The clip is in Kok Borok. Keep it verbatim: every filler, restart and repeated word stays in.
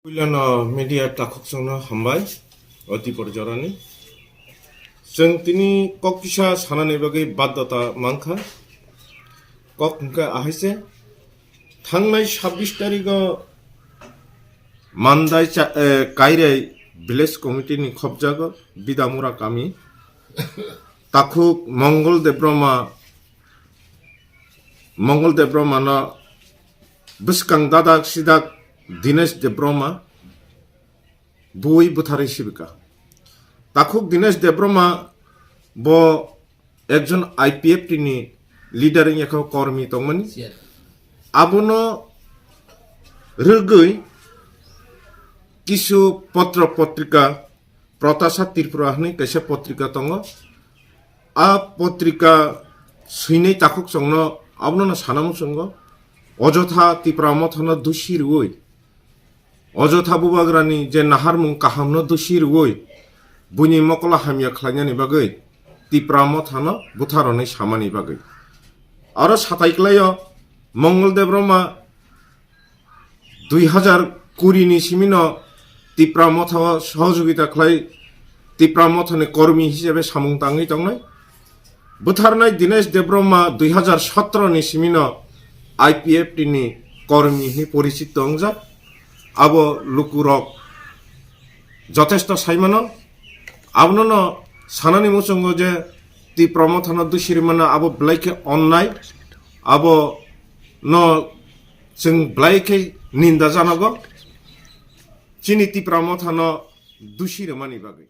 Puilano media takhuk chwngno hambai, o dipor jorani. Chwng tini kok kisa sanani bagwi baddhota mankha. Kok hwnkhe ahaise, thangnai sabbish tarigo Mandai cha-, eh, Kairai Village Committee ni khopjago Bidamura kami. Takhuk Mongol Debroma, Mongol Debroma no bwskang dadak sidak Dinesh Debroma bui butharwi sibika. Takhuk Dinesh Debroma bo ekjon I P F T ni leader wngya khe kormi tongmani. Abono rwgwi kisu potro potrika Protasha Tripura hwnwi kaisa potrika tongo. A potrika swinai takhuk chwngno abono sana muchungo. Ojotha Tipra Mothano dusi rwui, Ojotha Bubagrani je naharmung kahamno dusi rwui, buini mokolo hamya khlainani bagwi Tipra Mothano butharoni samani bagwi. Aro satai klaio Mongol Debroma dui hazar kuri ni simino Tipra Mothao sohojogita khlai Tipra Mothani kormi hisabe samung tangwi tongnai. Butharnai Dinesh Debroma dui hazar sotro ni simino I P F T ni kormi hwnwi porichito wngjak. Abo lukurok jotesto saimano. Abono no sanani muchungo je Tipra Mothano dusi rwmano abo belai khe onnai. Abo no chwng belai khe ninda janogo. Chini Tipra Mothano dusi rwmani bagwi.